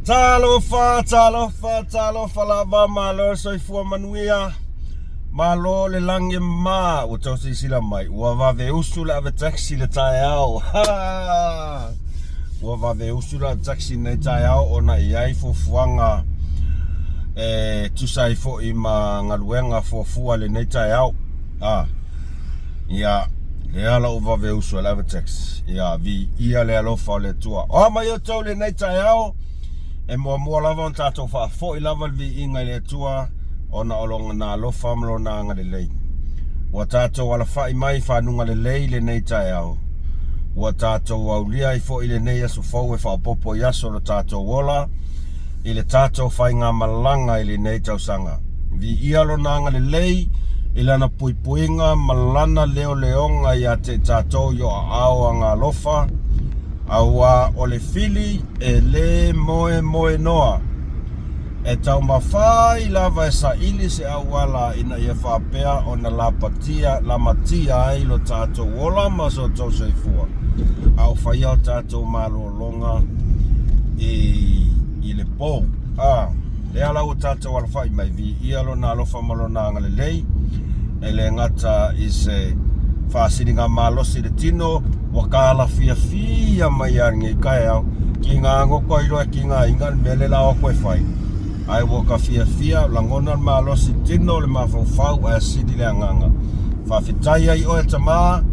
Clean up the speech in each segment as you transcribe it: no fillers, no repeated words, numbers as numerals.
Talofa, talofa, talofa lava, malo le soifua manuia, malo le lagi e mama, ua tou silasila mai, ua vave usu le ave taxi i le taeao. Ua vave usu le ave taxi i lenei taeao ona e i ai fuafuaga e tusa ai foi ma galuega fuafua i lenei taeao. Ah, ia, lea la ua vave usu ai le ave taxi. Ia, viia le alofa o le Atua. O a mai outou i lenei taeao, e muamua lava ona tatou faafoi lava le viiga i le Atua ona o Lona alofa ma Lona agalelei. Ua tatou alafai mai i fanuga lelei i lenei taeao. Ua tatou aulia ai foi lenei aso fou e faaopoopo i aso o lo tatou ola i le tatou faigamalaga i lenei tausaga. Viia Lona agalelei i Lana puipuiga ma Lana leoleoga ia te i tatou i o aao agaalofa, auā o le fili e lē moemoenoa. E taumafai lava e saili se auala ina ia faapea ona lapatia, lamatia ai lo tatou ola ma so outou soifua, a o faia o tatou malologa i, i le po. A, lea la ua tatou alafai mai, viia Lona alofa ma Lona agalelei, e le gata i se faasiligamalosi i le tino, ua kalafiafia mai lava i lenei taeao, kiga goto ai loa e kigaina le mea lea o le a o atu e fai, ae ua ta fiafia, lagona le malosi i le tino, le mafaufau ae sili le agaga. Faafetai ai oe Tama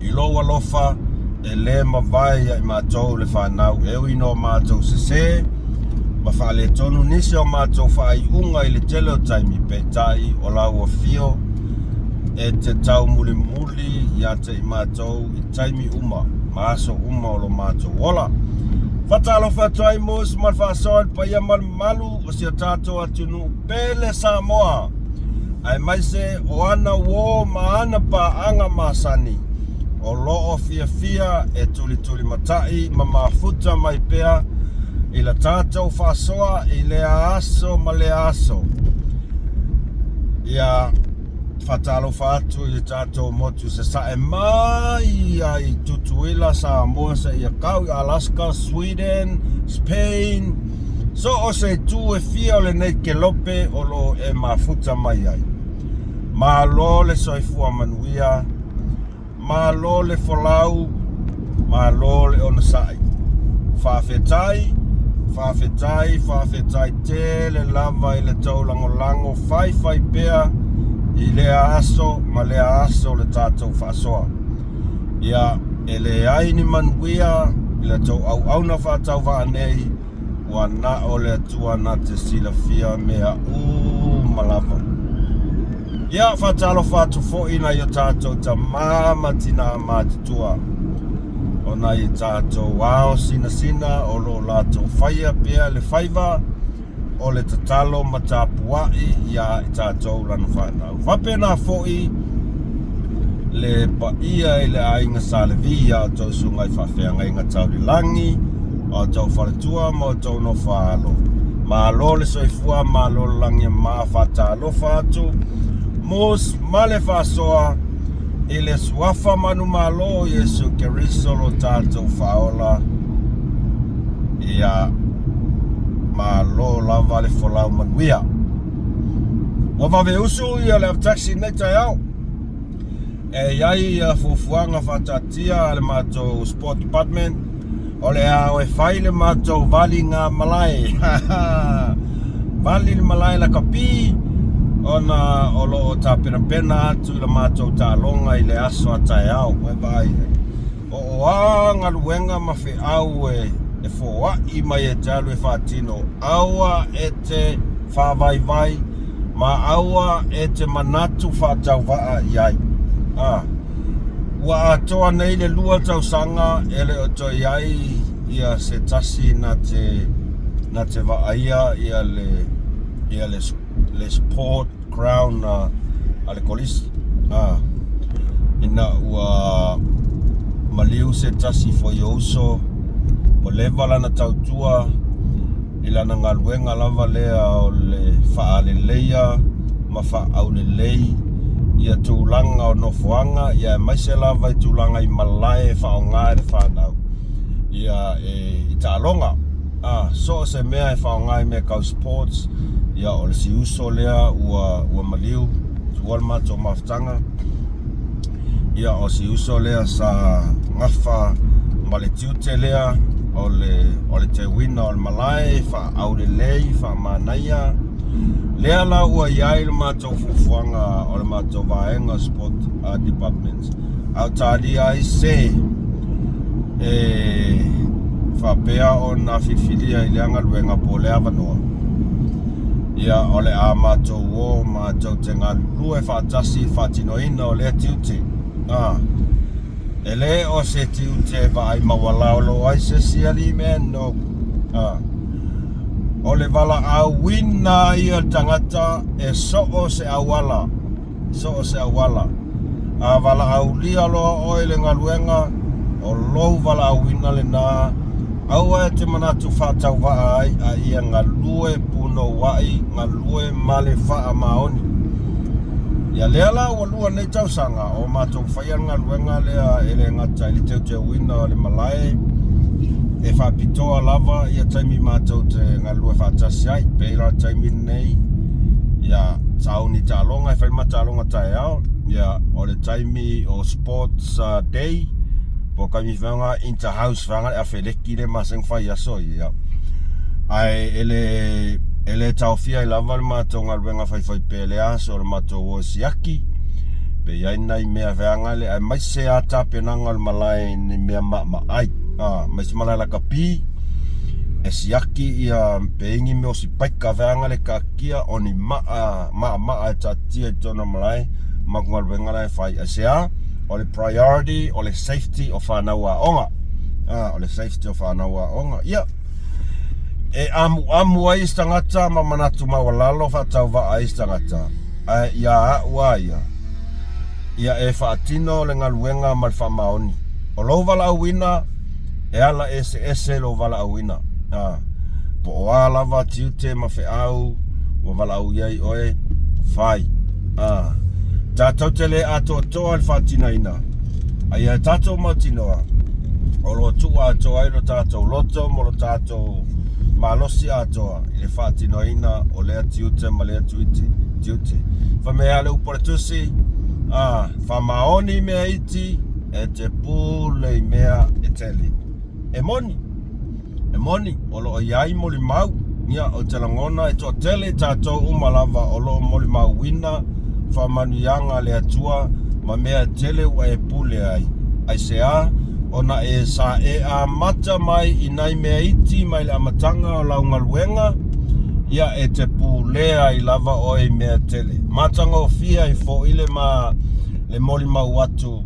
i lou alofa e le mavae ia i matou le fanau e ui ina o matou sese ma faaletonu nisi o matou faaiuga i le tele o taimi, peitai o lau afio e te taumulimuli ia te i matou i taimi uma ma aso uma o lo matou ola. Faatalofa atu ai Mus ma le faasoa i le paia ma le mamalu o si o tatou atunuu pele Samoa, aemaise o ana uō ma ana paaga masani o lo o fiafia e tulitulimatai ma mafuta mai pea i la tatou faasoa i lea aso ma lea aso. Ia faatalofa atu i le tatou motu sasae mai lava i Tutuila, Samoa seia tau i Alaska, Sweden, Spain, so o se itu e fia o lenei kelope o lo o e mafuta mai ai. Malo le soifua manuia. Malo le folau, malo le onosai. Faafetai, faafetai, faafetai tele lava i le tou lagolago faifai pea i lea aso ma lea aso o le tatou faasoa. Ia, e leai ni manuia i la tou auauna faatauvaa nei, Ua na o le Atua na te silafia mea uma lava. Ia, faatalofa atu foi i nai o tatou tamā ma tinā matutua, o nai tatou ao sinasina o lo o latou faia pea le faiva o le tatalo ma tapua'i iā i tatou lana fanau. Faapena foi le paia i le aiga Sa Levi iā outou susuga i faafeagaiga tau le lagi, a outou faletua ma outou nofo a alo. Malo le soifua, malo le lagi e mama, faatalofa atu Mus ma le faasoa i le suafa manumalo o Iesu Keriso lo tatou Faaola. Ia malo lava le folau manuia. Ua vave usu ia le ave taxi i lenei taeao. E i ai ia fuafuaga faataatia a le matou sport department o le a o e fai le matou valiga malae. Vali le malae lakapi ona o lo o tapenapena atu i le matou taaloga i le aso a taeao. Ua e vaai ai. O o a galuega ma feau e foai mai e te alu e faatino, aua e te faavaivai ma aua e te manatu faatauvaa i ai. A, ua atoa nei le lua tausaga e le o toe i ai ia se tasi na te, na te vaaia ia le, ia le, le sport ground a, a le kolisi. A, ina ua maliu se tasi foi o uso, ua leva lana tautua, i lana galuega lava lea o le faaleleia ma faaaulelei ia tulaga o nofoaga, ia aemaise lava i tulaga i malae e faaaoga e le fanau ia e, i taaloga. A, so o se mea e faaaoga i mea tau sports, ia o le siuso lea ua ua maliu, tuua le matou mafutaga. Ia o si uso lea sa gafa ma le tiute lea o le o le teuina o le malae, faaaulelei, faamanaia. Lea la ua i ai le matou fuafuaga o le matou vaega sport department a o talia ai se e faapea ona filifilia i lea galuega po o lea avanoa. Ia, o le a matou o matou te galulue faatasi i le faatinoina o lea tiute. A, e le o se tiute e vaai maualalo ai se isi alii man, no. A, o le valaauina ia o le tagata e soo se auala. So o se auala. A valaaulia loa oe i le galuega, o lou valaauina lena, aua e te manatu faatauvaa ai, a ia galue punouai, galue ma le faamaoni. Ia lea la ua lua nei tausaga o matou faia le galuega lea e le gata i le teuteuina o le malae, e faapitoa lava ia taimi matou te galulue faatasi ai. Pei la o le taimi lenei, ia sauni taaloga e fai ma taaloga taeao, ia o le taimi o sports day, po o taimi vaega inter house vaega le afeleki le masani ona fai i aso ia. Ae e le e le taofia ai lava le matou galuega faifaipea i lea aso o le matou o e siaki pe i ai nai mea vaega le aemaise lava tapenaga o le malae i ni mea maamaai, aemaise malae lakapi e siaki ia pe i ai ni mea o sipaika vaega le taatia o ni maa maamaa e taatia i totonu o le malae ma galuega la e fai. Aisea? O le priority o le safety o fanau aoga. O le safety o fanau aoga. Ia, e amuamu ai isi tagata ma manatu maualalo faatauvaa ai isi tagata, ae ia a'u a ia, ia e faatino le galuega ma le faamaoni. O lou valaauina, e ala eseese lou valaauina. A, po o a lava tiute ma feau ua valaauia ai oe, fai. A, tatou te le atoatoa i le faatinoina, a ia tatou mautinoa, o lo o tuu atoa ai lo tatou loto ma lo tatou malosi atoa i le faatinoina o lea tiute ma lea tiute. tiute. Fai mai lava le upu a le Tusi, a, faamaoni i mea iti, e te pule i mea e tele. E moni, e moni, o lo o i ai molimau, ia, ou te lagona e toatele i tatou uma lava o lo o molimauina faamanuiaga a le Atua ma mea e tele ua e pule ai. Aisea? Ona e sa e amata mai i nai mea iti mai le amataga o lau galuega, ia e te pulea ai lava oe i mea tele. Matagofie ai foi le ma le molimau atu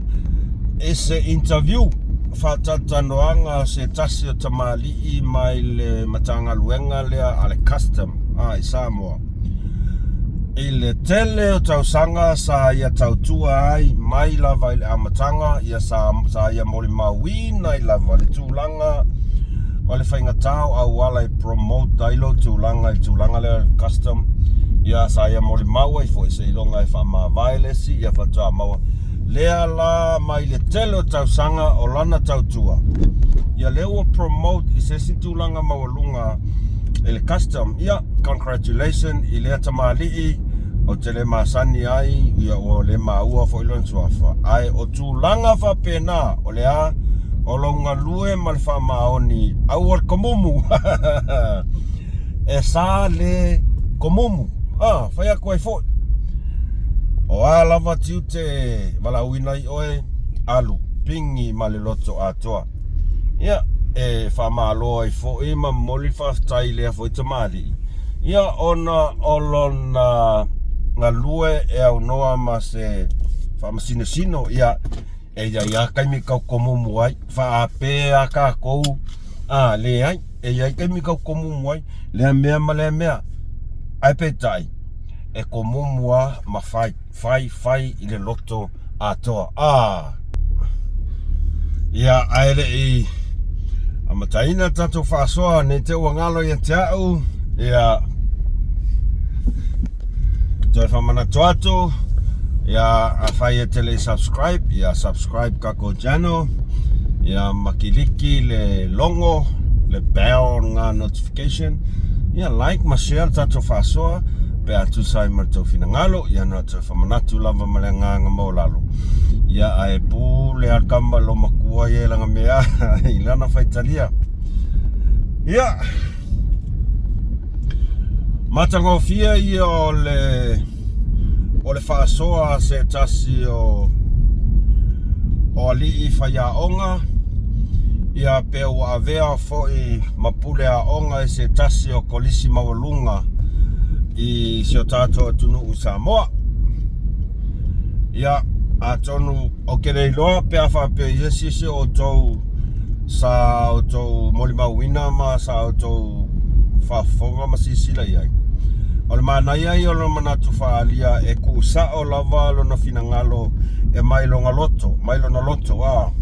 i se interview faatalatalanoaga a se tasi o tamalii mai le Matagaluega lea a le Custom i Samoa. I le tele o tausaga sa ia tautua ai mai lava i le amataga, ia sa, sa ia molimauina ai lava le tulaga o le faigata o auala e promote ai lou tulaga i le tulaga lea o le custom. Ia sa ia molimau ai foi seiloga e faamavae le isi ia faatoa maua. Lea la mai le tele o tausaga o lana tautua, ia lea ua promote i se isi tulaga maualuga i le custom. Ia, congratulation i lea tamalii, ou te le masani ai, ia ua le maua foi lona suafa. Ae o tulaga faapena, o le a? O lou galue ma le faamaoni, aua le komumu. E sa le komumu. A, fai atu ai foi. O a lava tiute e valaauina ai oe, alu, pigi ma le loto atoa. Ia, e faamalo ai foi ma momoli le faafetai i lea foi tamalii, ia ona o lona galue e aunoa ma se faamasinosino, ia, e i ai lava taimi tau komumu ai, faape lava tatou, a, leai, e i ai taimi tau komumu ai, lea mea ma lea mea. Ae peitai, e komumu lava ma fai, fai, fai i le loto atoa. A! Ia, ae le i amataina le tatou faasoa, ne i te i ua galo ia te au, ia, toe faamanatu atu, ia, afai e te le i subscribe, ia subscribe tatou channel, ia ma kiliki le logo, le bell lena notification. Ia like ma share le tatou faasoa pe a tusa ai ma le tou finagalo. Ia na toe faamanatu lava ma le agaga maualalo. Ia ae pule lava le kama i lou matua ia i lana mea i lana faitalia. Ia matagofie ia o le o le faasoa a se tasi o o alii faiaoga ia pe ua avea foi ma pule aoga i se tasi o kolisi maualuga i si o tatou atunuu i Samoa. Ia, atonu ou te le iloa pe a faapea i isi isi o outou sa outou molimauina ma sa outou faafofoga ma silasila i ai. O le manaia ia o lona manatu faaalia e tuusao lava lona finagalo e mai lona loto, mai lona loto, a.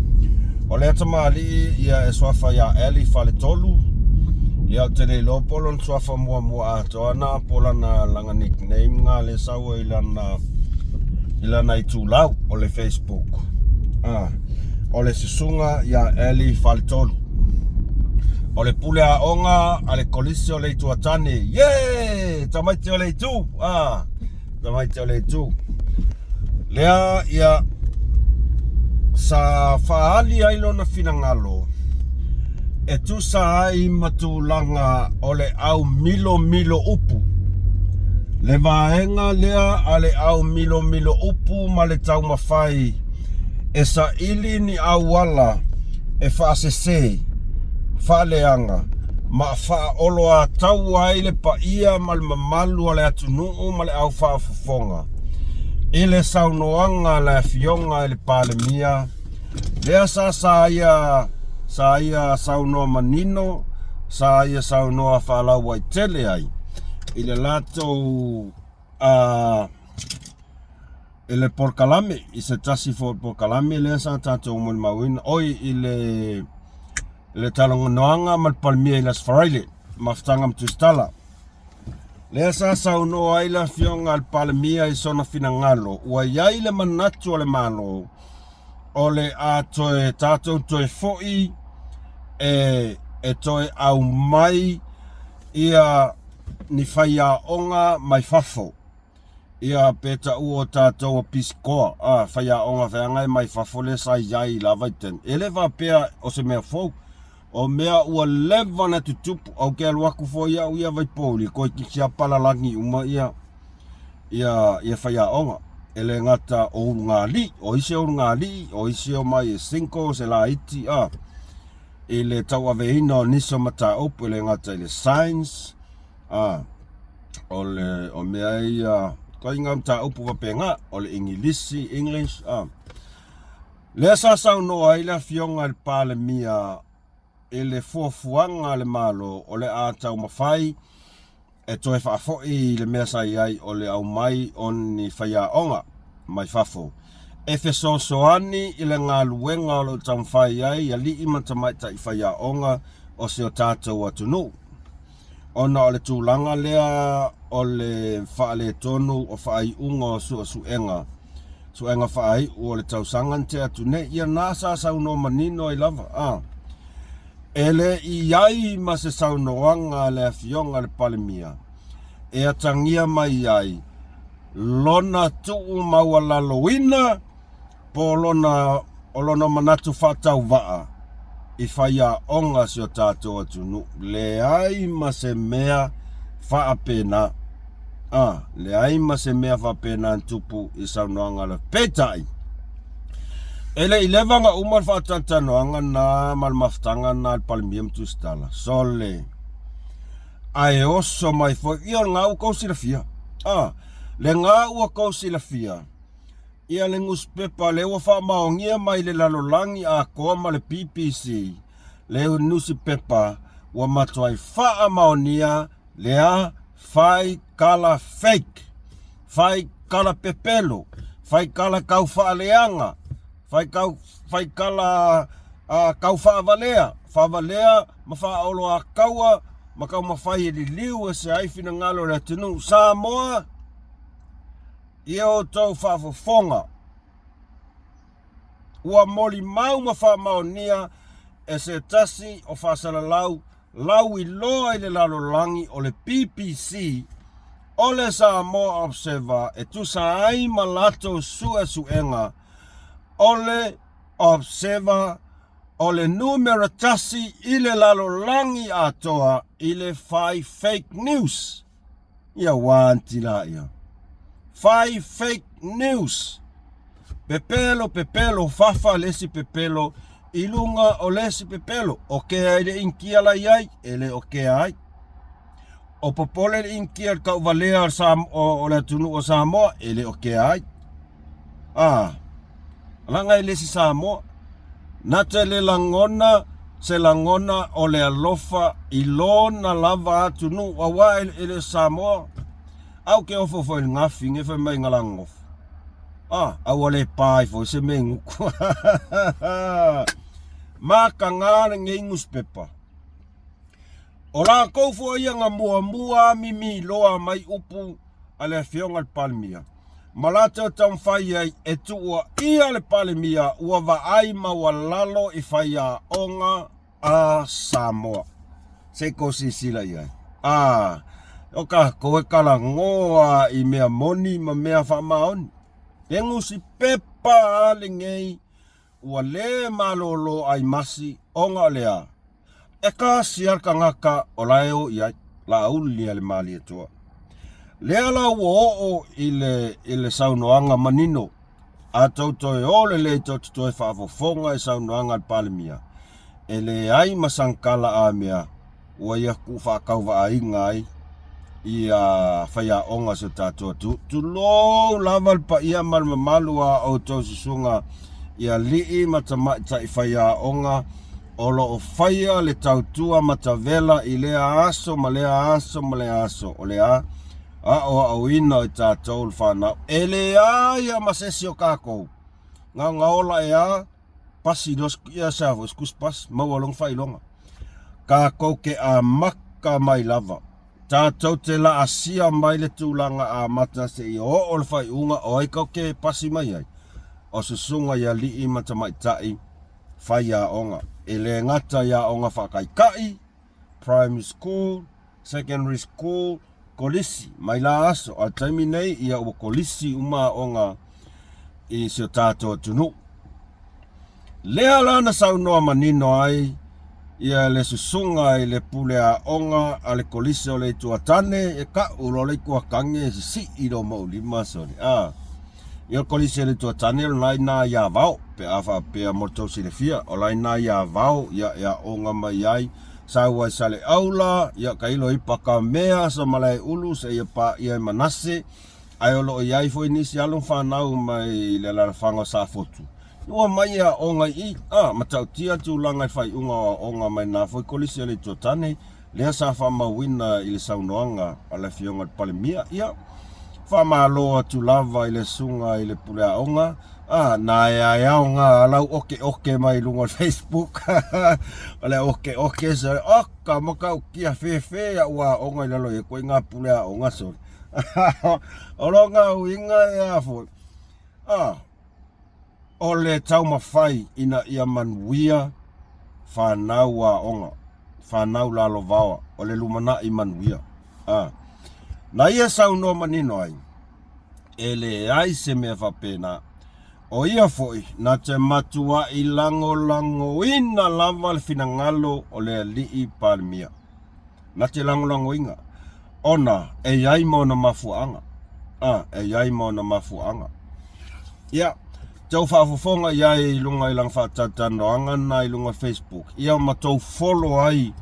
O lea tamalii ia e suafa ia Allie Faletolu, ia ou te le iloa po o lona suafa muamua atoa na po o lana lana nickname na lea e sau ai i lana i lana itulau o le Facebook. A, o le susuga ia Allie Faletolu. O le pule aoga a le Kolisi o le Itu a Tane. Ye! Tamaiti o le Itu! A, tamaiti o le Itu. Lea ia sa faaali ai lona finagalo e tusa ai ma tulaga o le au milomilo upu. Le vaega lea a le au milomilo upu ma le taumafai e saili ni auala e faasese, faaleaga ma faaoloataua ai le paia ma le mamalu o le atunuu ma le au faafofoga i le saunoaga a le Afioga i le Palemia lea sa sa ia sa ia saunoa manino, sa ia saunoa faalauaitele ai i le latou i le polokalame, i se tasi foi o polokalame lea sa tatou molimauina, oi i le le talanoaga ma le Palemia i le Aso Faraile, mafutaga ma Tusitala. Lea sa saunoa ai le Afioga a le Palemia i sona finagalo, ua i ai le manatu o le Malo o le a toe tatou toe foi e, e toe aumai ia ni faiaoga mai fafo. Ia pe taua o tatou o pisikoa, a, faiaoga feagai mai fafo lea sa i ai i la vaitaimi. E le faapea o se mea fou, o mea ua leva ona tutupu. Ou te alu atu foi au ia Vaipouli, toeitiiti lava palalagi uma ia, ia, ia faiaoga. E le gata o ulugalii, o isi e ulugalii, o isi e omai e single, se laiti, a, i le tauaveina o nisi o mataupu, e le gata i le science, a, o le o mea ia ituaiga mataupu faapena o le Igilisi, English, a. Lea sa saunoa ai le Afioga i le Palemia i le fuafuaga a le Malo o le a taumafai e toe faafoi i le mea sa i ai o le aumai o ni faiaoga mai fafo e fesoasoani i le galuega o lo o taumafai ai alii ma tamaitai faiaoga o si o tatou atunuu. Ona o le tulaga lea o le faaletonu o faaiuga o suesuega, suega faaiu o le tausaga na tea atu nei, ia na sa saunoa manino ai lava, a. E le i ai ma se saunoaga a le Afioga i le Palemia e atagia mai ai lona tuumaualaloina po o lona, o lona manatu faatauvaa i faiaoga si o tatou atunuu. Leai ma se mea faapena. A, leai ma se mea faapena na tupu i saunoaga a le. Peitai, e le i leva ona uma le faatalatalanoaga na ma le mafutaga na a le Palemia ma Tusitala. Sole, ae oso mai foi, ia o lena ua tou silafia. A, lena ua tou silafia. Ia le nusipepa lea ua faamaonia mai le lalolagi atoa ma le BBC, le nusipepa ua matuai faamaonia lea fai tala fake, fai tala pepelo, fai tala tau faaleaga, fai tau fai tala tau faavalea, faavalea ma faaoloataua ma taumafai e liliu ese ai finagalo o le atunuu Samoa. I outou faafofoga, ua molimau ma faamaonia e se tasi o faasalalau Lauiloa i le lalolagi o le BBC, o le Samoa Observer e tusa ai ma latou suesuega, o le Observer o le numera tasi i le lalolagi atoa i le fai fake news. Ia uanti laia. Fai fake news. Pepelo, pepelo, fafa le isi pepelo i luga o le isi pepelo. O kea i le Initia la i ai, e le o kea ai. O popole le Initia i le tauvalea o le atunuu o Samoa, e le o kea ai. A, laga e le isi Samoa. Na te le lagona se lagona o le alofa i lona lava atunuu aua e le o Samoa. Au ke ofo foi i le gafi nge fai mai ngalangofo. A, a ua le pa ai foi se mea i gutu. Mataga lenei newspaper. O latou foi ia na muamua mimi loa mai upu a le Afioga i le Palemia ma latou taumafai ai e tuuaia le Palemia ua vaai maualalo i faiaoga a Samoa. Se i tou silasila i ai. A, o tatou e talanoa i mea moni ma mea faamaoni. E nusipepa a lenei ua le malolo ai masi ona o le a? E kasi lava le tagata o la e o i ai, Laauli a le Malietoa. Lea la ua oo i le, i le saunoaga manino, a tou toe o lelei tou te toe faafofoga i saunoaga a le Palemia, e leai ma sana tala a mea ua ia tuufaatauvaaiga ai ia faiaoga o si o tatou atunuu. Tulou lava le paia ma le mamalu a outou susuga i alii ma tamaitai faiaoga o lo o faia le tautua matavela i lea aso ma lea aso ma lea aso. O le a? Aoaoina o i tatou le fanau. E leai lava ma se isi o tatou gaogaola e a pasi loa ia se a foi sikusi pasi maua loa faailoga. Tatou te amata mai lava. Tatou te laasia mai le tulaga amata seia oo le faaiuga o ai tatou te pasi mai ai. O susuga i alii ma tamaitai faiaoga. E le gata i aoga faataitai, primary school, secondary school, kolisi mai la aso. A o le taimi nei, ia ua kolisi uma aoga i si o tatou atunuu. Lea la na saunoa manino ai ia le susuga i le pule aoga a le kolisi o le Itu a Tane, e ka'u loa le Itu a Tane e sisi'i lo ma'u lima sole. A, ia o le kolisi o le Itu a Tane o lena i ina i Avao, pe a faapea mo le tou silafia, o la ina i Avao, ia e aoga mai ai, sau ai Saleaula, ia tailo i Patamea, Samalaeulu, seia paia i Manase, ae o lo o i ai foi nisi alo ma fanau mai le alaalafaga o Safotu, ua mai e aoga i i, a, matautia le tulaga i faaiuga o aoga mai na foi kolisi a le Itu a Tane, lea sa faamauina i le saunoaga a le Afioga i le Palemia. Ia, faamalo atu lava i le susuga i le pule aoga, a, na e aeaoga lau okeoke mai i luga o le Facebook, o le okeoke, so, oka matautia fefe a'u aoga i lalo i koe ngā pule aoga, so. O lona uiga e a foi, a, o le taumafai ina ia manuia fanau aoga, fanau lalovaoa, o le lumanai manuia. A, na ia saunoa manino ai, e leai se mea faapena. O ia foi, na te matuai lagolagoina lava le finagalo o le alii Palemia. Na te lagolagoina, ona e i ai ma ona mafuaaga. A, e i ai ma ona mafuaaga. Ia, tou faafofoga i ai i luga i lana faatalatalanoaga lena i luga o Facebook, ia ma tou follow ai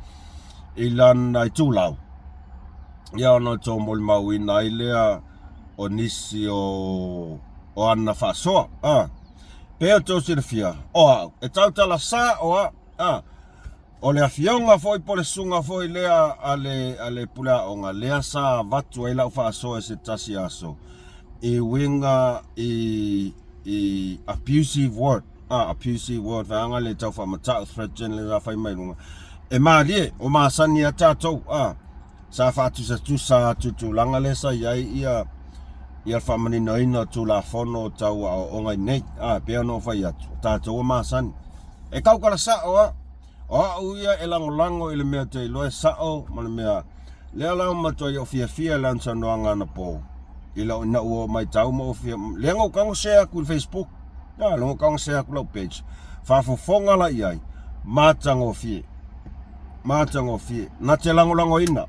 i lana itulau, ia ona tou molimauina ai lea o nisi o o ana faasoa. A, pei ona tou silafia, o au, e tautala sa'o a, a, O le afioga foi po o le susuga foi lea a le, a le pule aoga, lea sa avatu ai lau faasoa i se tasi aso, e uiga i, i abusive word, ah, abusive word, vaega le tau faamata'u, threaten, le sa fai mai luga. E malie, o masani a tatou, ah, sa faatusatusa atu i tulaga lea sa i ai ia, ia le faamaninoina o Tulafono tau aoaoga i nei, ah, pei ona ou fai atu, o tatou ua masani. E tautala sa'o a. O au ia e lagolago i le mea ou te iloa e sao ma le mea lea la ua matuai ou fiafia i lana saunoaga anapo i lau ina ua matau ma ou fia lea na ou tago share atu i le Facebook a lea na ou tago share atu i lau page faafofoga la i ai matagofie matagofie na te lagolagoina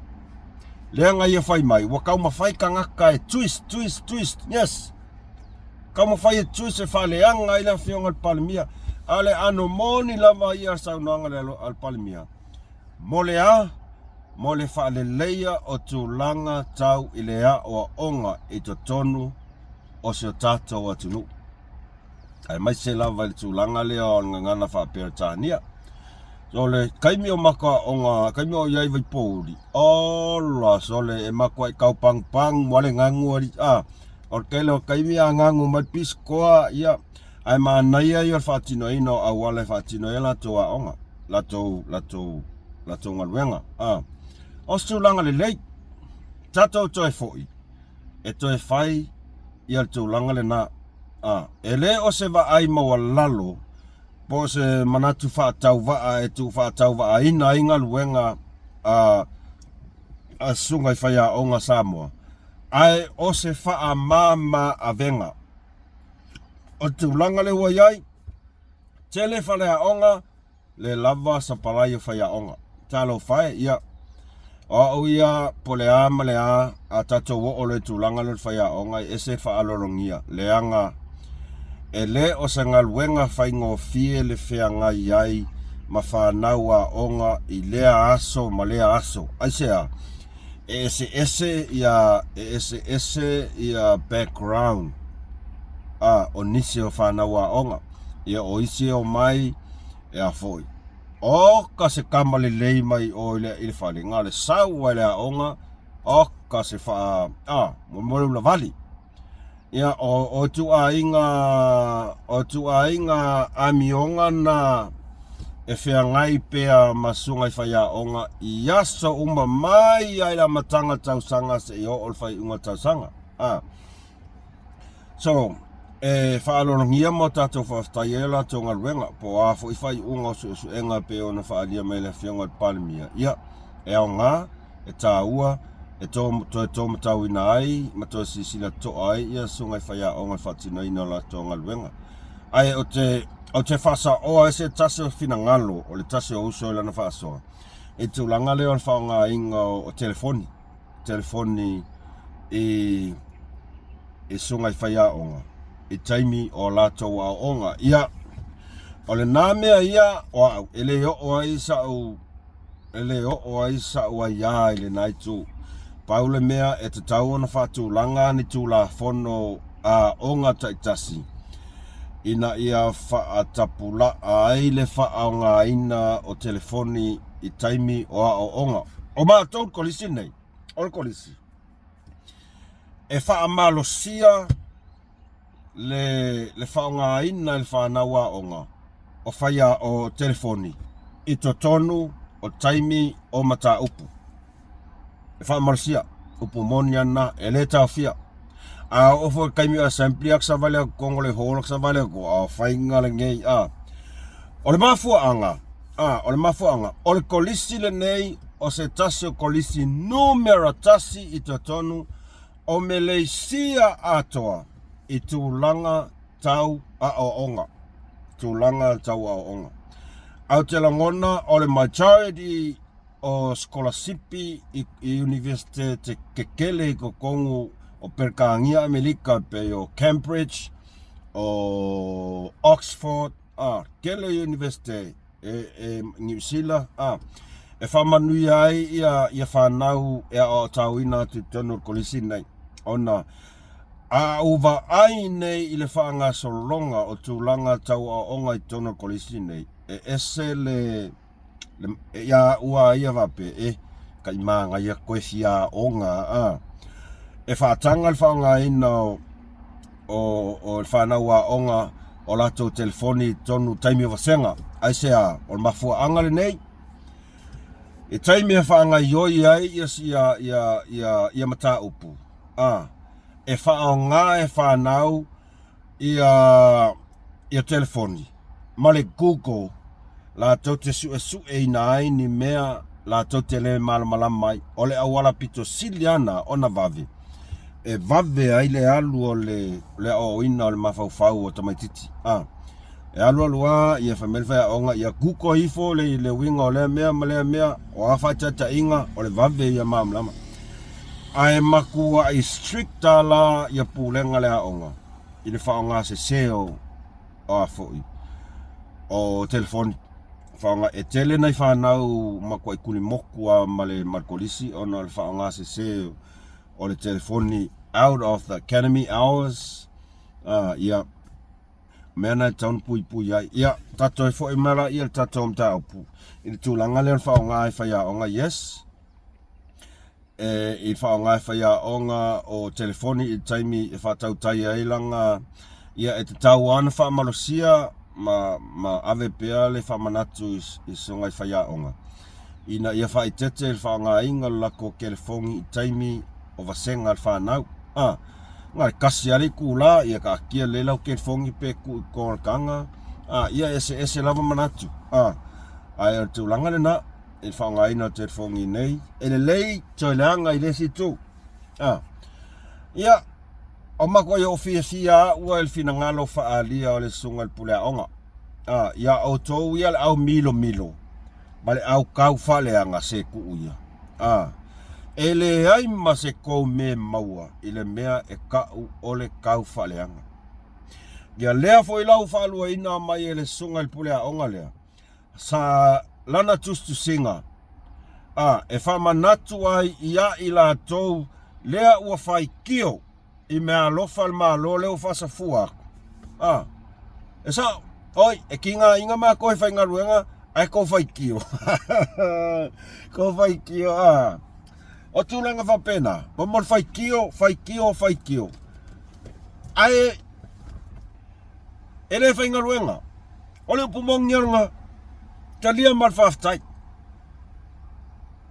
lea na ia fai mai ua taumafai tagata e twist twist twist yes taumafai e twist e faaleaga ai le afioga i le Palemia a o le ano moni lava ia saunoaga a le Palemia Mo le a? Mo le faaleleia o tulaga tau i le aoaoga i totonu o si o tatou atunuu, aemaise lava i le tulaga lea o le gagana faa-Peretania. So le taimi o matou aoga, taimi o i ai Vaipouli, ola sole e matuai tau pagupagu a le gagu alii a. O le tele o taimi a gagu mai le pisikoa, ia, Ae manaia ia o le faatinoina o auala e faatino ai a latou aoga, latou, latou, latou galuega. A, o se tulaga lelei, tatou toe foi e toe fai ia le tulaga lena. A, e le o se vaai maualalo po o se manatu faatauvaa e tuufaatauvaaina ai galuega a, a susuga i faiaoga Samoa, ae o se faamama avega. O le tulaga lea ua i ai, tele faleaoga, le lava sapalai o faiaoga. Talofa e, ia, o au ia po o le a ma le a, a tatou oo loa i le tulaga lea o le faiaoga, e ese le faaaloalogia, leaga e le o se galuega faigofie le feagai ai ma fanau aoga i lea aso ma lea aso. Aisea? E eseese ia e eseese ia background a o nisi o fanau aoga ia o isi e omai e a foi oka se tama lelei mai o i le, i le fale na o le sau a i le aoga oka se faa a mo le ulavali Ia, o, o ituaiga, o ituaiga amioga na e feagai pea ma susuga i faiaoga i aso uma mai lava i le amataga tausaga seia oo i le faaiuga tausaga. A. So, e faaaloalogia ma o tatou faafetai ai o latou galuega, po o a foi faaiuga o suesuega e pei ona faaalia mai e le Afioga i le Palemia, ia, e aoga e taua e toe tōmatauina ai ma toe silasila totoa ai ia susuga i faiaoga i le faatinoina o latou galuega. Ae ou te, ou te faasaoa ai se tasi o finagalo o le tasi o uso i lana faasoa i le tulaga lea o le faaaogaina o telefoni, telefoni i i susuga i faiaoga i taimi o latou aoaoga. Ia, o lena mea ia o au e le oo ai sa'u e le oo ai sa'u aiā i lena itu. Pau le mea e tatau ona faatulaga ni Tulafono Aoga taitasi ina ia faatapulaa ai le faaaogaina o telefoni i taimi o aoaoga. O matou le Kolisi lenei, o le Kolisi e faamalosia le, le faaaogaina e le fanau aoga o faia o telefoni i totonu o taimi o mataupu. E faamalosia, upu moni lava lena, e le taofia. A oo foi i le taimi o assembly a savali atu totonu o le hall, savali atu, a faiga lenei, a. O le mafuaaga, a, o le mafuaaga, o le kolisi lenei o se tasi o kolisi numera tasi i totonu o Meleisia atoa i tulaga tau aoaoga, tulaga tau aoaoga. Ae ou te lagona o le majority o sikolasipi i Iunivesite te kekele i totonu o Peretania Amerika e pei o Cambridge, o Oxford, a, tele Iunivesite e, e Niu Sila, a, e faamanuia ai ia, ia fanau e aoaotaoina atu i totonu o le kolisi nei, ona a ou vaai nei i le faagasologa o tulaga tau aoaoga i totonu o le kolisi nei, e ese le, le ia au a ia faapea, e, kai manaia koe fia aoga, a. E faataga le faaaogaina o, o, o le fanau aoga o latou telefoni i totonu taimi o vasega. Aisea? O le mafuaaga lenei, i taimi e faagaioi ai ia, ia, ia, ia, ia mataupu, a, e faaaoga e fanau ia, ia telefoni ma le Google. latou te suesueina ai ni mea latou te le malamalama ai. O le auala pito sili ana ona vave e vave ai le alu o le le aoaoina o le mafaufau o tamaititi. A e alu alu lava ia fai mai le faiaoga ia google ifo le le uiga o lea mea ma lea mea, o a faataitaiga, o le vave ia malamalama. Ae matuai strict lava la ia pulega a le aoga i le faaaoga sese o a foi o telefoni. Faaaoga e tele nai fanau matuai tulimoku lava ma le ma le kolisi ona o le faaaoga sese o le telefoni out of the academy hours. Ia, mea na e tatau ona puipui ai. Ia, tatou e foi mai laia i le tatou mataupu i le tulaga lea o le faaaoga e faiaoga, yes, e, i faaaoga e faiaoga o telefoni i le taimi e faatautai ai lana, ia e tatau lava ona faamalosia ma, ma ave pea le faamanatu i, i susuga i faiaoga ina ia faaeteete i le faaaogaina o le latou telefoni i taimi o vasega a le fanau. A, na o le tasi lava le itula, ia taatia lelei lau telefoni pe tuu i totonu o le taga, a, ia e eseese lava manatu, a, ae o le tulaga lena i le faaaogaina o telefoni nei, e lelei toe leaga i le isi itu. A, ia, o matuai ou fiafia au i le finagalo faaalia o le susuga i le pule aoga. A, ia outou ia le au milomilo ma le au tau faaleaga se tuu ia. A, e leai ma se tou me maua i le mea e tau o le tau faaleaga. Ia lea foi la ua faaluaina mai e le susuga i le pule aoga lea, sa lana tusitusiga, a e faamanatu ai ia i latou lea ua faitio i meaalofa a le Malo lea ua faasafua atu. A, e sao, oi, e tigaina matou e faigaluega ae tou faitio. Tou faitio, a. O tulaga faapena, mo le faitio, faitio, faitio. Ae e le faigaluega. O le upu moni lava lena, talia ma le faafetai.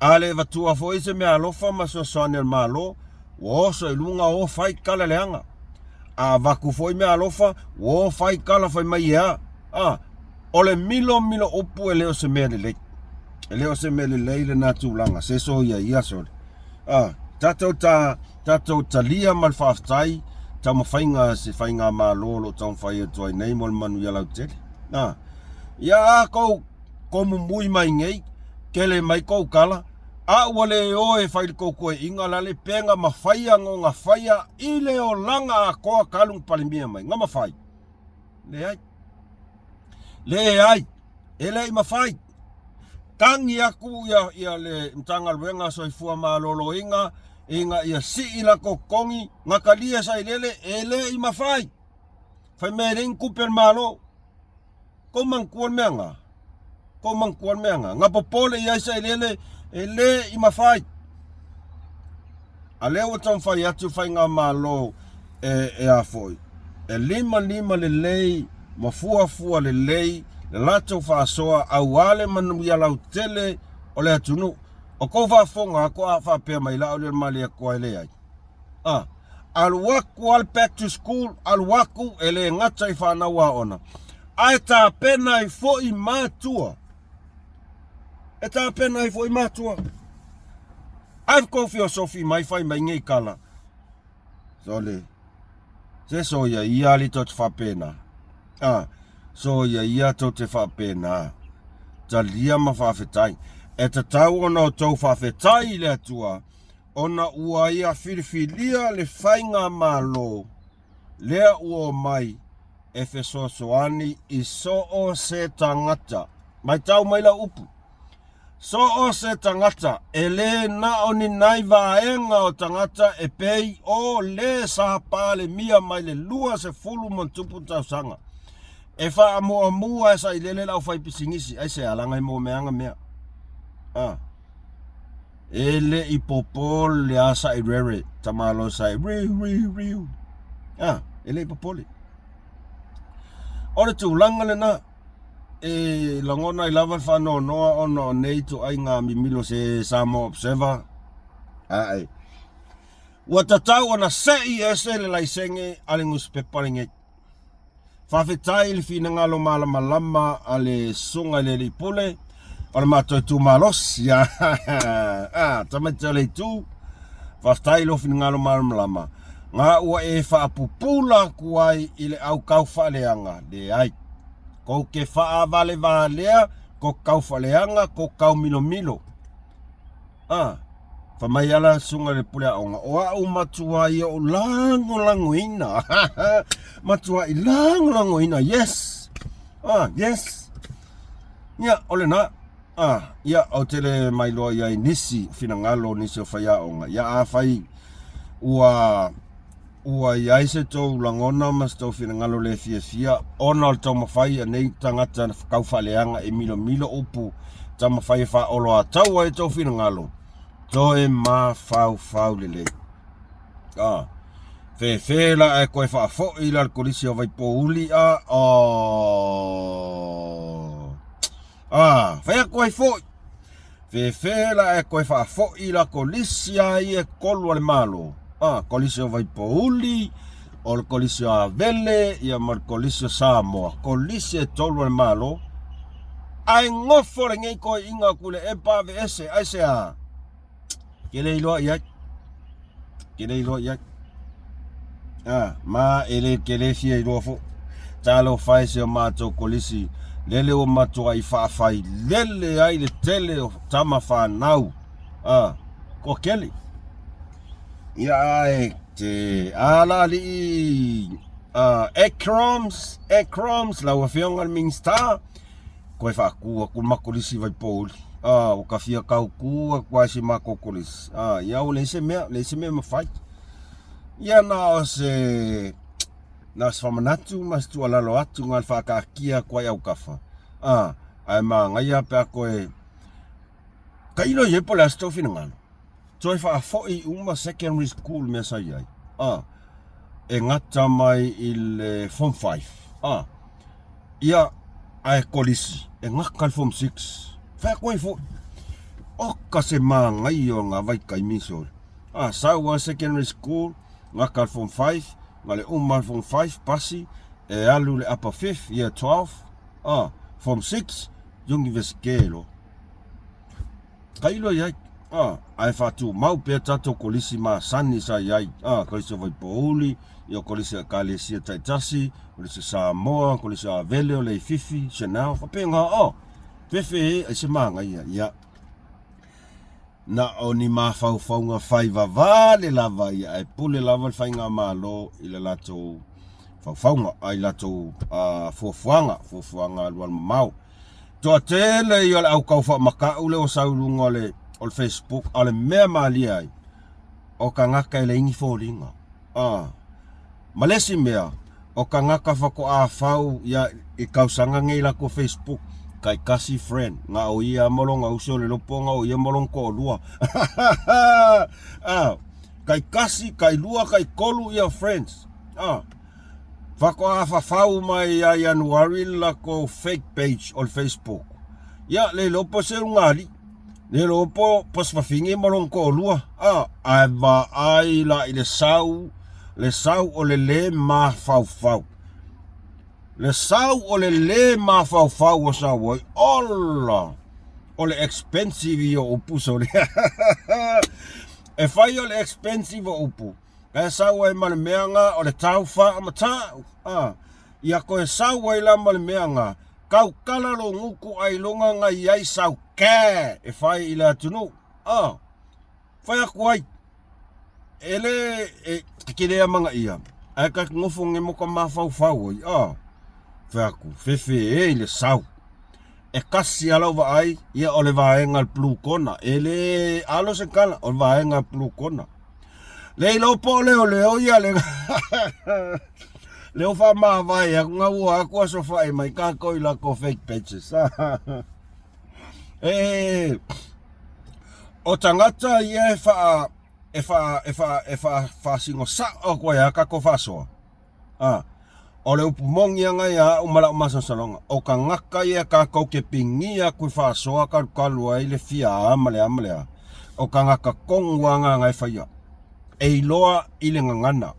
A le avatua foi se meaalofa ma fesoasoani a le Malo, ua oso i luga o fai tala leaga. A avatu foi meaalofa, ua o fai tala fai mai e a. A, o le milomilo upu e le o se mea lelei. E le o se mea lelei lena tulaga, se soia ia sole. A, tatou ta, tatou talia ma le faafetai taumafaiga a se faigamalo o lo o taumafai atu ai nei mo le manuia lautele. A, ia a kou, kou mumui mai nei, tele mai kou tala, a ua le o e fai le tou toeaiga la le pega ma faia no faia i le olaga atoa talu na palemia mai. Na mafai? Leai. Leai. E le i mafai. Tagi atu ia, ia le Matagaluega Soifua Maloloina ina ia sii latou totogi, gatalia sailele, e le i mafai. Fai mai e leai ni tupe a le Malo. Kou manatua le mea na? Kou manatua le mea na? Na popole i ai sailele, e le i mafai. A lea ua taumafai atu faigamalo e, e a foi, e limalima lelei ma fuafua lelei le latou faasoa aua le manuia lautele o le atunuu. O kou faafofoga atu a faapea mai la Auleolemalietoa e leai. A, alu atu lava le back to school, alu atu e le gata i fanau aoga, ae tapena ai foi matua. E tapena ai foi matua. Ai kou fiosofi mai fai mai nei tala. Sole. Se soia ia ali tou te faapena. A, soia ia tou te faapena. Talia ma faafetai. E tatau ona outou faafetai i le Atua, ona ua ia filifilia le faigamalo lea ua omai e fesoasoani i so o se tagata. Matau mai lau upu. So o se tagata, e le na o ni nai vaega o tagata e pei o le sa Palemia mai le 20+ tausaga. E faamuamua e sailele le aufaipisinisi, aisea leaga e mo meaga mea. A. E le i popole a sailele, tamaloa sai riu riu riu. A, e le i popole. O le tulaga lena. E lagona ai lava le faanoanoa ona o nei ituaiga mimilo se Samoa Observer. Ae ua tatau ona sei ese le laisene a le nusipepa lenei. Faafetai i le finagalo malamalama a le Susuga i le Alii Pule o le matou itumalosi. Ah, tamaiti o le itu, faafetai i lou finagalo malamalama. Ga ua e faapupula atu ai i le au kaufaaleaga, leai. Kou te faavalevalea ko kaufaaleaga, ko kaumilomilo. Ah, fai mai ala susuga i le pule aoga, o au matuai ou lagolagoina. Matuai lagolagoina, yes. Ah, yes. Ia, o lena. Ah, ia, ou te le mailoa i ai nisi finagalo, nisi o faiaoga. Ia, afai ua ua i ai se tou lagona ma se tou finagalo le fiafia ona o le taumafai a nei tagata kaufaaleaga e milomilo upu taumafai e faaoloatau ai tou finagalo, toe mafaufau lelei. Ah, fefe la ae toe faafoi la le Kolisi o Vaipouli a oh. Ah, fai atu ai foi. Fefe la ae toe faafoi la Kolisi a ia e tolu a le Malo. Ah, Kolisi o Vaipouli, o le Kolisi o Avele, ia ma le Kolisi o Samoa. Kolisi e tolu a le Malo. Ae nofo lenei toeaiina o Tuilaepa aveese, aisea? Ke le iloa i ai. Ke le iloa i ai. Ah, ma e le ke le fia iloa fo. Talofa e si o matou kolisi, lele ua matuai faafailele ai le tele o tama fanau. Ah, toatele. Ia ae te ala alii Acroms, Acroms, lau afioga i le Minista, Koe faatu atu le matou kolisi i Vaipouli. Ah, ua ta fia tautu atu lava i si matou kolisi. Ah, ia ua leai se mea, leai se mea e mafai. Ia na o se na o se faamanatu ma se tuualalo atu na o le faataatia atu ai i autafa. Ah, ae manaia pe a toe tailo i ai po o le a se tou finagalo. Toe faafoi uma secondary school mea sa i ai. Ah, e gata mai i le form 5. Ah, ia, ae kolisi, e gata le form 6. Fai atu ai foi. Oka se manaia o ngā vaitaimi sole. Ah, sau a secondary school, gata le form 5, na le uma le form 5, pasi, e alu le upper fifth, year 12, ah, form 6, universite loa. Tailo i ai, a, ae faatumau pea tatou kolisi masani sa i ai, a, kolisi o Vaipouli, ia kolisi a Ekalesia taitasi, kolisi o Samoa, kolisi o Avele o Leififi, Chanel, faapena, a, fefe e ai se manaia, ia. Na o ni mafaufauga fai vavale lava ia, ae pule lava le faigamalo i le latou faufauga, a i latou fuafuaga, fuafuaga alualumamao. Toatele ia o le au tau faamatau lea ua sau i luga o le, o le Facebook, a o le mea malie ai, o tagata e leai ni foliga. Ah. Ma le isi mea, o tagata faatoa fau ia i tausaga nei latou Facebook, taitasi friend, na o ia ma lona uso le lopo, na o ia ma lona toalua. ah, taitasi, tailua, taitolu ia friends. Ah. Faatoa fafau mai ia Ianuari le latou fake page o le Facebook. Ia, le iloa po o se ulugalii, le iloa po o se fafine ma lona toalua, a, ae vaai la i le sau, le sau o le lē mafaufau. Le sau o le lē mafaufau ua sau ai, ola! O le expensive ia o upu sole. E fai o le expensive o upu, Ae sau ai ma le mea nga o le taufa matau, a, ia koe sau ai la ma le mea nga, tautala lou gutu ailoga nga i ai sau kē e fai i le atunuu, a, fai atu ai, e le, e, ke le amanaia, ae ta te nofo nei ma ka mafaufau ai, a, fai atu, fefe e i le sau. E kasi a lau vaai, ia o le vaega le blue kona, e le alo se tala, o le vaega blue kona. Le iloa po o leoleo ia le leo faamavae atu na ua atu aso fae mai kākou i lako fake pages. E, o tagata ia e faa e faa e faa e faa faasino sao atu ai a kākou faasoa. A, o le upu moni aga ia a'u ma la'u masalosaloga, o tagata ia tatou te pigia atu i faasoa kalukalu ai le fia a ma le a ma le a, o tagata tonu aga aga e faia, e iloa i le gagana,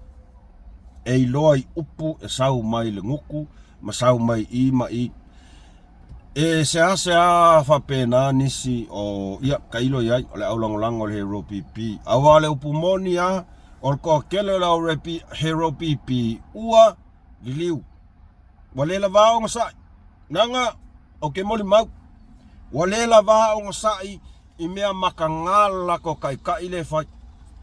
e iloa i upu e sau mai le gutu. Ma sau mai i ma i. E seasea faapena nisi o, ia, tailo i ai, o le aulagolago o le Hero PP. Aua o le upu moni lava, o le toatele o le au Hero PP ua liliu. Ua le lava ogasai. Leaga ou te molimau, ua le lava ogasai i mea mataga le latou taitai lea e fai,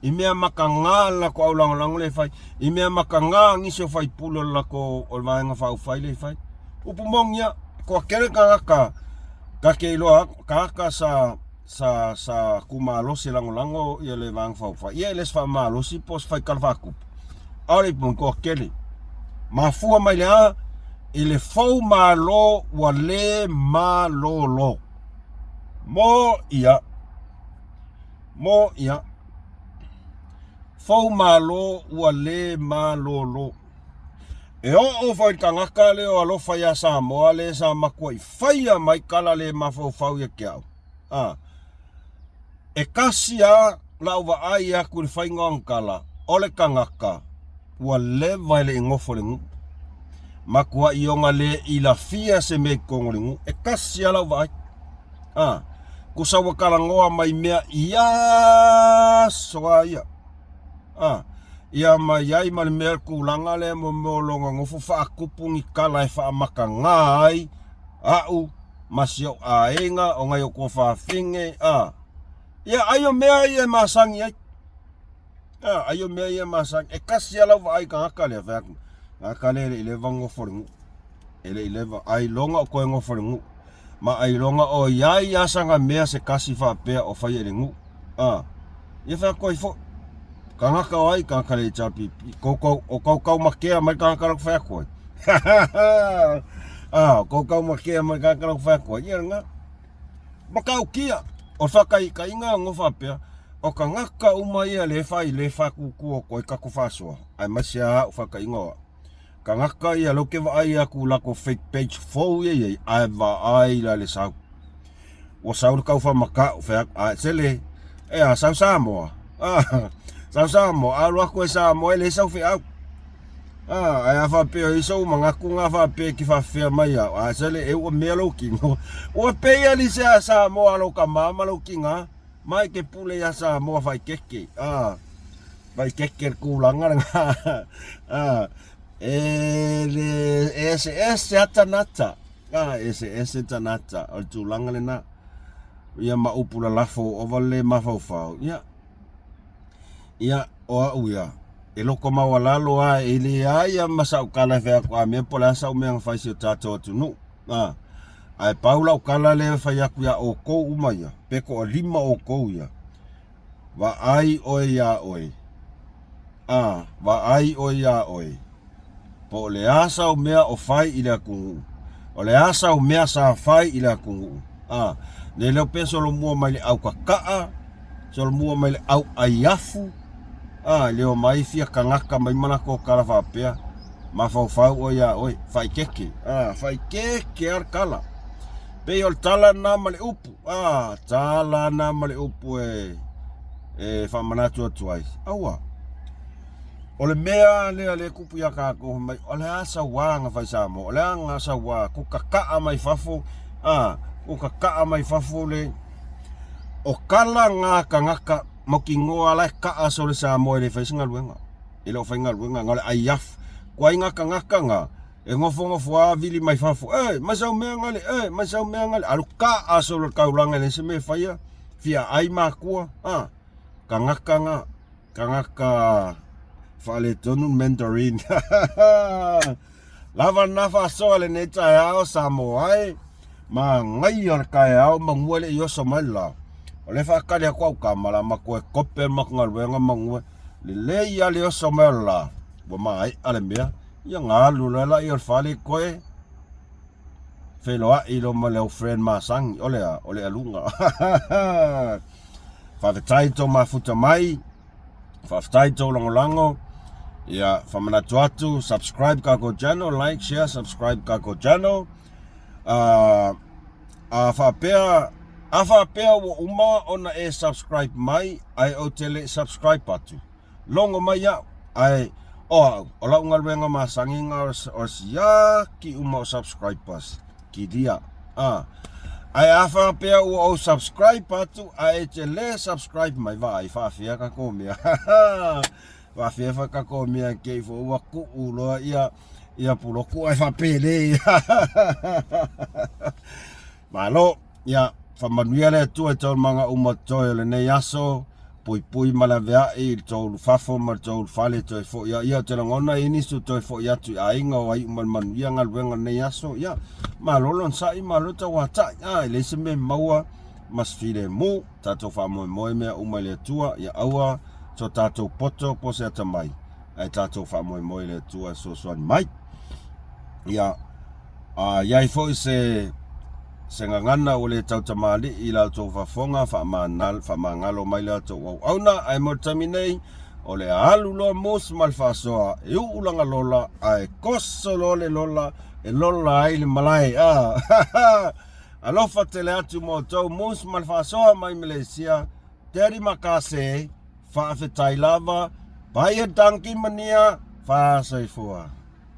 i mea mataga le latou aulagolago lea e fai, i mea mataga nisi o faipule o le latou o le Vaega Faaupufai lea e fai. Upu moni lava, e toatele tagata ta te iloa atu, tagata sa sa sa tumalosi e lagolago ia le Vaega Faaupufai. Ia e le o se faamalosi po o se faitala faatupu, a o le upu moni, toatele. Mafua mai le a? I le fou malo ua le malolo. Mo ia. Mo ia. Fou malo ua le malolo. E oo foi le tagata lea o alofa ia Samoa le sa matuai faia mai tala le mafaufau ia te au. A. E tasi a lau vaai atu i le faiga o ana tala, o le tagata ua leva e le i nofo i le nuu. Matuai ona le ilafia se mea i totonu o le nuu. E tasi lava lau vaai. A, tusa ua talanoa mai mea i aso lava ia. A, ia ma i ai ma le mea le tulaga lea mo mea o lona nofo faatupu ni tala e faamataga ai au ma si ou aiga o nai ou tuafafine. A, ia ai o mea ia e masani ai. A, ai o mea ia masani. E tasi lava lau vaai i tagata lea, fai atu, tagata lea e le i leva ona nofo i le nuu. E le i leva, ailoga o toe nofo i le nuu. Ma ailoga o i ai lava sana mea se tasi faapea o faia i le nuu. A, ia fai atu ai foi. Tagata o ai, tagata le HRPP. Kou, o kou taumatea mai tagata la ku fai atu ai. A, o kou taumatea mai tagata la ku fai atu ai. Ia lena. Matautia, o le faataitaiga no faapea, o tagata uma ia le fai le faatutu atu ai tatou faasoa, aemaise lava au faataiga o au. Tagata ia lea ou te vaai atu i latou fake page fou ia e i ai, ae vaai la le sau. Ua sau le tau faamata'u, fai atu, ae sele, e a, sau Samoa, ah, sau Samoa, alu atu e Samoa e leai sau feau. Ah, ae a faapea o i ai sou manatu na faapea e te faafefea mai au, ae sele e ua mea lou kino. Ua pei a lise a Samoa lou tama ma lou tina, ma e te pule iā Samoa faikeke. Ah, faikeke le tulaga lena. Ah, e le eseese a tagata. Ah, eseese tagata, o le tulaga lena. Ia ma upu lalafo ova le mafaufau. Ia, Ia, o au ia, e loko maualalo lava, e leai lava ma sau tala e fai atu, a mea po o le a sau mea na fai i si o tatou atunuu. A, ae pau lau tala lea e fai atu iā outou uma ia, pe toalima outou ia, vaai oe iā oe, a, vaai oe iā oe. Po o le a sau mea o fai i le atunuu, o le a sau mea sa fai i le atunuu, a, ne leo pea solomua mai le au kaka'a, solomua mai le au ʻai afu, a, leo mai fia tagata mai ma latou tala faapea, mafaufau oe iā oe, faaikeke, a, faaikeke lava le tala. Pei o le tala lena ma le upu, a, tala lena ma le upu e, e faamanatu atu ai, aua. O le mea lea lea e tupu iā tatou fai mai, o le a sauā na fai Samoa, o le a na sauā, ko kaka'a mai fafo, a, ko kaka'a mai fafo le, o kala ngā tagata mautinoa la e ka'a sole Samoa e le fai se galuega, e le o fai galuega, na o le ʻai afu. Kuai ngā tagata ngā, e nofonofo lava vili mai fafo, e, mai sau mea ngale, e, mai sau mea ngale, alu ka'a solo le taulaga e leai se mea e faia, fia ʻai makua, a, tagata ngā. Tagata faaletonu Mandarin. Lava lena faasoa lenei taeao Samoa e. Manaia le taeao manua e le i oso mai le la. O lea e faatali atu au tama la matou e kope le matou galuega manua. Lelei lava le oso mai o le la. Ua maea le mea. Ia ona alu loa lea o le fale toe feiloai loa ma le au friend masani. O le a? O le aluga. Faafetai tou mafuta mai, faafetai tou lagolago. Ia, faamanatu atu, subscribe kako channel, like, share, subscribe kako channel. A faapea, a faapea ua uma ona e subscribe mai, ae ou te le i subscribe atu, logo mai au, ae O au, o lau galuega masani na o le siaki uma o subscribers, kilia, a. Ae a faapea ua ou subscribe atu ae e te le subscribe mai, vaai faafia tatou mea. Faafia foi tatou mea kei foi ua tuu loa ia ia puloku ae faapele. Malo, ia faamanuia le Atua i taualumaga uma totoe o lenei aso, puipui ma laveai i le tou ulufafo ma le tou ulufale toe foi a ia ou te lagona i nisi o toe foi atu i aiga o aiu ma le manuia galuega o lenei aso, ia malo le onosai malo le tauatai, a e leai se mea e maua ma se filemu, tatou faamoemoe mea uma i le Atua, ia aua so tatou poto po o se atamai, ae tatou faamoemoe i le Atua e fesoasoani mai. Ia, a i ai foi se se gagana ua le tautamalii i la outou faafofoga, faamagalo mai la outou auauna, ae mo le taimi nei, o le a alu loa Moose ma le faasoa e uu lana lola, ae koso loa le lola e lola ai le malae. A Alofa tele atu mo outou Moose ma le faasoa mai Malaysia. Terima kasih, faafetai lava, baie dankie meneer, faasoifua.